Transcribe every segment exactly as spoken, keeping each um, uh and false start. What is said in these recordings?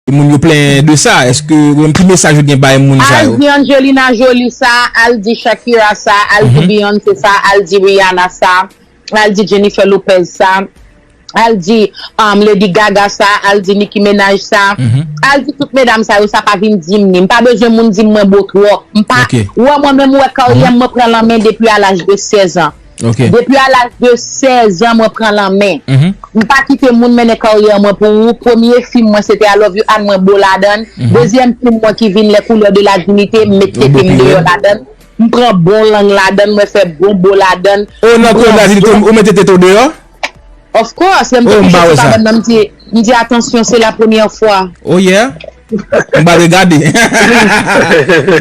Moun yo plenyen de sa. Èske ou menm ki mesaj ou gen bay moun sa Al yo? Di Angelina Jolie sa, al di Shakira sa, al di Beyoncé sa, al di Rihanna sa, al di Jennifer Lopez sa, al di um, Lady Gaga sa, al di Nicki Minaj sa, al di tout medam sa yo sa pa vin di m ni. M pa bezwen moun di m mwen bo twòp. M pa, Ok. Ou wè mwen menm ou wè karyè m mwen pran lan men depi a laj de sèz an. Ok. Depi a laj de sèz an mwen pran lan men. Mhm. M pa kite moun mennen karyè mwen pou ou. Premye fim mwen se te I Love You Ann mwen bo ladan. Dezyèm fim mwen ki vin Les Couleurs de la Dignité m met Ou bo tete m pi deyò rèd. ladan. M pran bon lang ladan, mwen fè bon bo ladan. Oh, nan M pran Couleurs de la Dignité, bon- ou mete tete w deyò? Of course, lè m te Oh, m kouche pa wè sou sa. kabann nan, m di, m di attention, se la première fois. Oh yeah. M pa regade.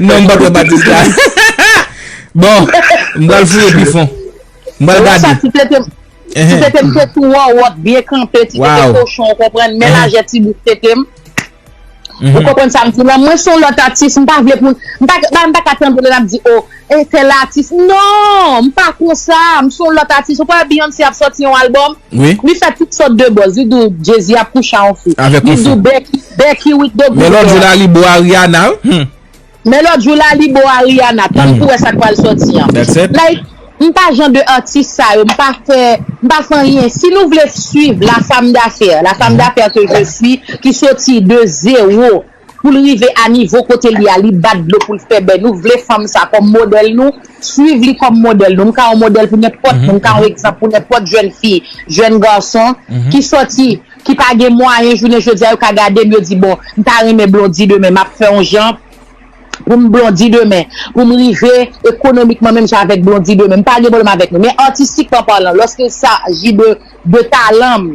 Non, m pa wè Batis la. Bon, m pral fouye pi fon. M pral Ou wè sa, gade. ti tete m, ti Ehe. tete m te tou wòwòt, byen kanpe, ti tete Wow. kochon, ou konprann, men Ehe. lajè ti bout tete m. Ou konprann sa m di la? Mwen se yon lòt atis, m pa vle pou, m pa, m pa ka tande lè n ap di, oh, e tèl atis. Non, m pa konsa, m se yon lòt atis. Ou pa wè Beyoncé ap sòti yon albòm? Wi. Li fè tout sòt de buzz. Li di w Jay-Z ap kouche a yon fi. Avèk Li yon di w fi. Becky, Becky with the Men lòt jou la, li bo Ariana. Hmm. Men lòt jou la, li bo Ariana. Tann pou wè sa k pral sòti an. That's it. Like, m pa jan de atis sa yo, m pa fè, m pa fè anyen. Si nou vle swiv la femme d'affaires, la femme d'affaires que je suis, ki soti de zewo pou l rive a nivo kote li a, li bat dlo pou l fè bè. Nou vle fanm sa kòm modèl nou, swiv li kòm modèl nou. M ka yon modèl pou nenpòt moun, m ka yon egzanp pou nenpòt jèn fi, jèn gason ki sòti, ki pa gen mwayen, jounen jodi a yo ka gade m, yo di, bon, m ta renmen Blondy demen, m ap fè yon jan pou m Blondy demen, pou m rive ekonomikman menm jan avèk Blondy demen. M pa gen pwoblèm avèk nou. Men artistikman palan, lòske il s'agit de, de talan m,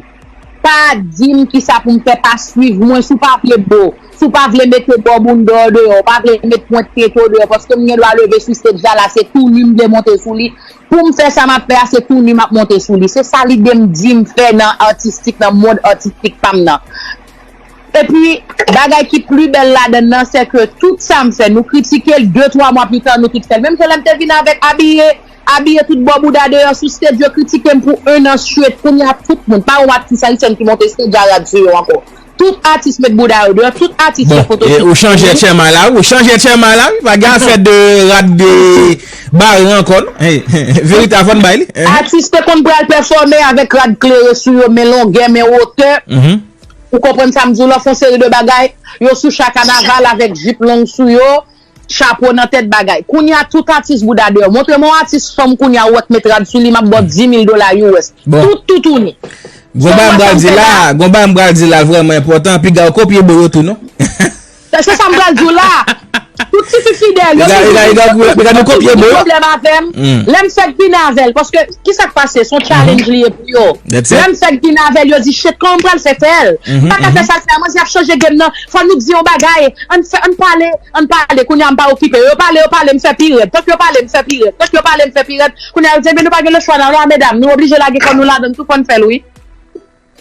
pa di m kisa pou m fè, pa swiv mwen. Si w pa vle bo, si w pa vle mete bò bounda w deyò, w pa vle met pwent tete w deyò, paske m gen dwa leve sou stage la, se tou nu m vle monte sou li. Pou m fè sa m ap fè a, se tou nu m ap monte sou li. Se sa lide m di m fè nan artistik, nan mond artistik pa m nan. Epi, bagay ki pli bèl ladann nan, se ke tout sa m fè, nou kritike l, de twa mwa pli ta, nou tout fè l. Menm jan lè m te vin avèk abiye, abiye tout bò bouda deyò sou stage, yo kritike m pou en an straight. Kounye a, tout moun, pa yon atis ayisyèn ki monte stage a rad sou yo ankò. Tout atis met bouda yo deyò, tout atis fè foto. Bon, e, ou chanje chairman la, ou chanje chairman la, wi, pa gen afè de rad de bare ankò, non? Hey, verite a fò n bay li. Hein? Atis te konn pral pèfòme avèk rad klere sou yo, men longè, men wotè. Mhm. Ou konprann sa m di w la, fè yon seri de bagay. Yo sou cha kanaval avèk jip long sou yo, chapo nan tèt bagay. Kounye a, tout atis bouda deyò. Montre m yon atis fanm kounye a, ou wè k met rad sou li, m ap ba w dis mil dola U S. Bon. Tout toutouni. Gon bagay m pral di la, gon bagay m pral di la vrèman enpòtan, piga w kopye bo yo tou, non? Se sa m pral di w la. Tout tifi fidèl yo Piga, piga, piga, piga nou kopye bo yo. Pwoblèm avè m. Mm. Lè m fèk vin avè l, paske ki sa k pase? Se yon challenge li ye pou yo. That's it. Lè m fèk vin avè l, yo di, shit, kòman m pral fè fè l? M pa ka fè sa l fè a, manzè ap chanje game nan. Fò nou di yon bagay. Ann fè, ann pale, ann pale. Kounye a m pa okipe. Yo pale, yo pale, m fè pi rèd. Tank yo pale, m fè pi rèd. Tank yo pale, m fè pi rèd. Kounye a yo di, ebyen nou pa gen lechwa nan la, medam. Nou oblije lage kò nou ladann, tout fò n fè l, wi.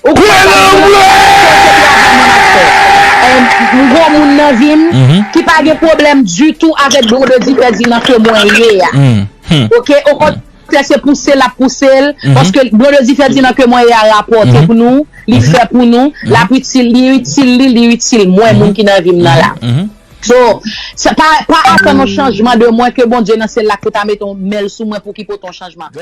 Ou konprann sa m di w la? M gon moun nan vi m ki pa gen pwoblèm ditou avèk Blondedy Ferdinand ke mwen ye a. Oke, okontrè se pouse l ap pouse l, paske Blondedy Ferdinand ke mwen ye a rapòte pou nou, li fè pou nou, l ap itil, li itil li, li itil mwen, moun ki nan vi m nan la. So, se pa, pa atann yon chanjman de mwen ke Bondye nan syèl la ke ta mete yon men l sou mwen pou ki pote yon chanjman.